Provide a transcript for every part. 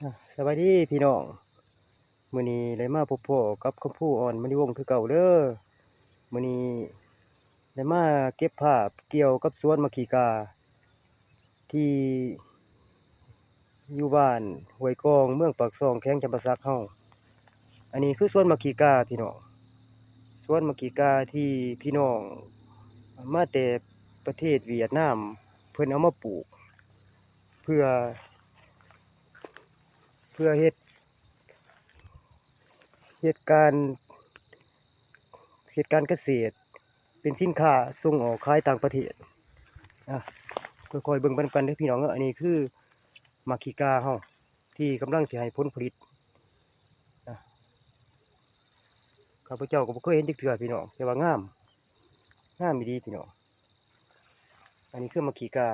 ອ່າ ສະບາຍດີພີ່ນ້ອງ, ມື້ນີ້ໄດ້ມາພົບພໍ້ກັບຄຳພູ ອອນມະນີວົງ ຄືເກົ່າເດີ. ມື້ນີ້ໄດ້ມາເກັບພາບກ່ຽວກັບສວນໝາກຂີ້ກາ ທີ່ຢູ່ບ້ານຫ້ວຍກອງ ເມືອງປາກຊ່ອງ ແຂວງຈຳປາສັກເຮົາ. ອັນນີ້ຄືສວນໝາກຂີ້ກາພີ່ນ້ອງ, ສວນໝາກຂີ້ກາທີ່ພີ່ນ້ອງມາແຕ່ປະເທດຫວຽດນາມ ເພິ່ນເອົາມາປູກ ເພື່ອ ເພື່ອເຮັດ ເຮັດການ ເຮັດການກະເສດ ເປັນສິນຄ້າສົ່ງອອກຂາຍຕ່າງປະເທດ. ອ່ະ ຄ່ອຍໆເບິ່ງໄປນຳກັນເດີພີ່ນ້ອງເອີຍ. ອັນນີ້ຄືໝາກຂີ້ກາເຮົາ ທີ່ກຳລັງຊິໃຫ້ຜົນຜະລິດ. ອ່ະ ຂ້າພະເຈົ້າກໍບໍ່ເຄີຍເຫັນຈັກເທື່ອພີ່ນ້ອງ, ແຕ່ວ່າງາມ ງາມອີ່ຫຼີພີ່ນ້ອງ. ອັນນີ້ຄືໝາກຂີ້ກາ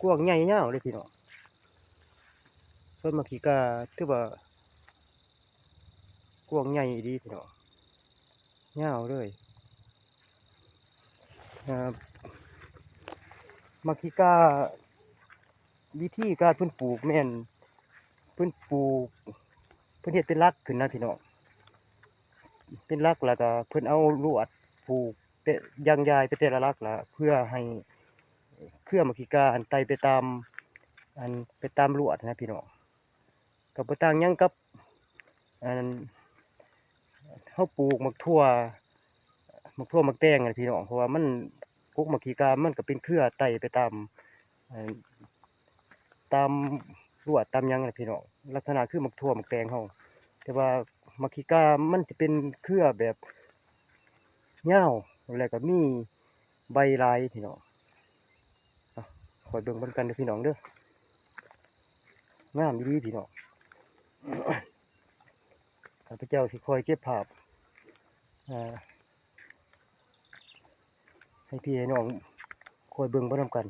ກວ້າງໃຫຍ່ຍາວເລີຍພີ່ນ້ອງ. ສວນໝາກຂີ້ກາຖືວ່າກວ້າງໃຫຍ່ອີ່ຫຼີພີ່ນ້ອງ, ຍາວເລີຍ. ອ່າ ໝາກຂີ້ກາ ວິທີການເພິ່ນປູກແມ່ນ ເພິ່ນປູກ ເພິ່ນເຮັດເປັນຫຼັກຂຶ້ນນະພີ່ນ້ອງ, ເປັນຫຼັກ ແລ້ວກໍເພິ່ນເອົາລວດຜູກແຕ່ ຢາງຢາຍໄປແຕ່ລະຫຼັກ ລະເພື່ອໃຫ້ເຄືອໝາກຂີ້ກາຫັ້ນໄຕ່ໄປຕາມ ອັນ ໄປຕາມລວດນະພີ່ນ້ອງ. ກໍບໍ່ຕ່າງຫຍັງກັບ ອັນ ເຮົາປູກໝາກຖົ່ວ ໝາກຖົ່ວໝາກແຕງຫັ້ນແຫຼະພີ່ນ້ອງ, ເພາະວ່າມັນ ກົກໝາກຂີ້ກາມັນກໍເປັນເຄືອໄຕ່ໄປຕາມ ອັນ ຕາມລວດຕາມຫຍັງແຫຼະພີ່ນ້ອງ, ລັກສະນະຄືໝາກຖົ່ວໝາກແຕງເຮົາ. ແຕ່ວ່າໝາກຂີ້ກາມັນຈະເປັນເຄືອແບບຍາວ ແລ້ວກໍມີໃບຫຼາຍພີ່ນ້ອງ. ອ່ະ ຄ່ອຍເບິ່ງນຳກັນເດີພີ່ນ້ອງເດີ, ງາມອີ່ຫຼີພີ່ນ້ອງ. ຂ້າພະເຈົ້າຊິຄ່ອຍເກັບພາບ ອ່າ ໃຫ້ພີ່ໃຫ້ນ້ອງຄ່ອຍເບິ່ງໄປນຳກັນ.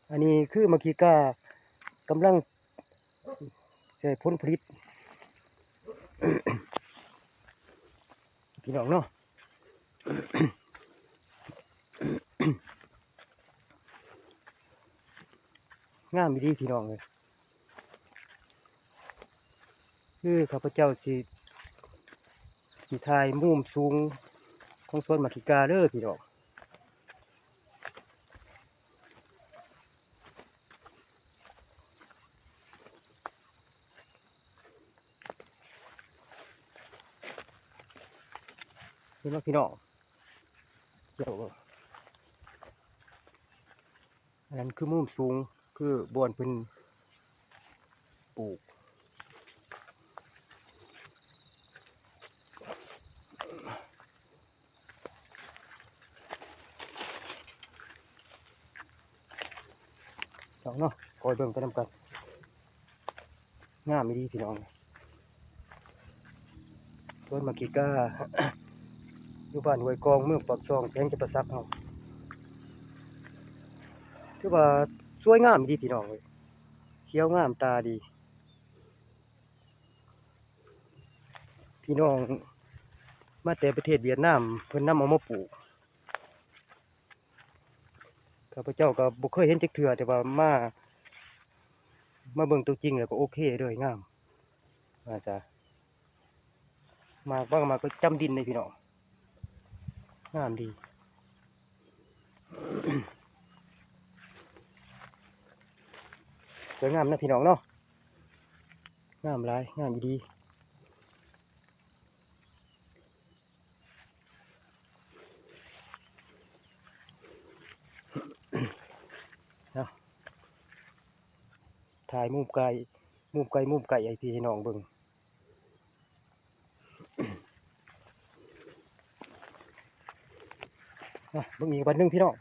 ອັນນີ້ຄືໝາກຂີ້ກາກຳລັງໃຫ້ຜົນຜະລິດ ພີ່ນ້ອງເນາະ. ງາມອີ່ຫຼີພີ່ນ້ອງເອີຍ. ຄືຂ້າພະເຈົ້າຊິ ຊິຖ່າຍມຸມສູງຂອງສວນໝາກຂີ້ກາເດີພີ່ນ້ອງ. ເຫັນບໍ່ພີ່ນ້ອງ? ອັນນັ້ນຄືມຸມສູງ ຄືບ່ອນເພິ່ນປູກ. ເອົາເນາະ ຄ່ອຍເບິ່ງໄປນຳກັນ. ງາມອີ່ຫຼີພີ່ນ້ອງ, ສວນໝາກຂີ້ກາ ຢູ່ບ້ານຫ້ວຍກອງ ເມືອງປາກຊ່ອງ ແຂວງຈຳປາສັກເຮົາ. ຖືວ່າສວຍງາມອີ່ຫຼີພີ່ນ້ອງເອີຍ, ຂຽວງາມຕາດີ. ພີ່ນ້ອງມາແຕ່ປະເທດຫວຽດນາມ ເພິ່ນນຳເອົາມາປູກ. ຂ້າພະເຈົ້າກໍບໍ່ເຄີຍເຫັນຈັກເທື່ອ, ແຕ່ວ່າມາ ມາເບິ່ງຕົວຈິງແລ້ວກໍໂອເຄເລີຍ, ງາມ ວ່າຊະ. ໝາກບາງໝາກກໍຈຳດິນເດ້ພີ່ນ້ອງ, ງາມດີ. ສວຍງາມນະພີ່ນ້ອງເນາະ, ງາມຫຼາຍ ງາມອີ່ຫຼີ. ເອົາ ຖ່າຍມຸມໄກ ມຸມໄກ ມຸມໄກໃຫ້ພີ່ໃຫ້ນ້ອງເບິ່ງ. ອ່ະ ເບິ່ງອີກບັດໜຶ່ງພີ່ນ້ອງ.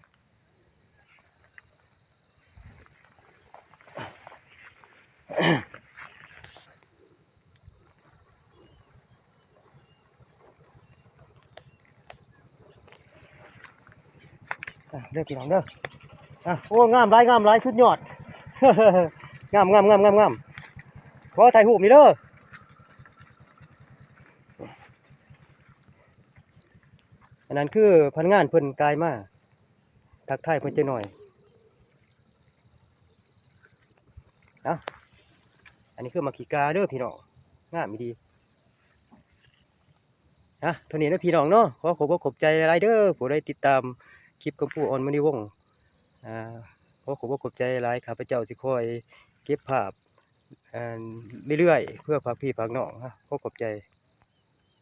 ອ່ະ ເດີພີ່ນ້ອງເດີ. ອ່ະ ໂອ້ ງາມຫຼາຍ ງາມຫຼາຍ ສຸດຍອດ. ງາມ ງາມ ງາມ ງາມ ງາມ. ຂໍຖ່າຍຮູບນີ້ເດີ. ອັນນັ້ນຄືພະນັກງານເພິ່ນກາຍມາ ທັກທາຍເພິ່ນຈັກໜ່ອຍ. ເອົ້າ ອັນນີ້ຄືໝາກຂີ້ກາເດີພີ່ນ້ອງ ງາມອີ່ຫຼີ. ອ່ະ ເທົ່ານີ້ເດີພີ່ນ້ອງເນາະ ຂໍຂອບອົກຂອບໃຈຫຼາຍໆເດີ ຜູ້ໃດຕິດຕາມຄລິບຂອງປູ່ອອນມະນີວົງ. ອ່າ ຂໍຂອບອົກຂອບໃຈຫຼາຍ ຂ້າພະເຈົ້າຊິຄອຍເກັບພາບ ເອີ່ ເລື້ອຍໆ ເພື່ອຝາກພີ່ຝາກນ້ອງ. ຂໍຂອບໃຈ.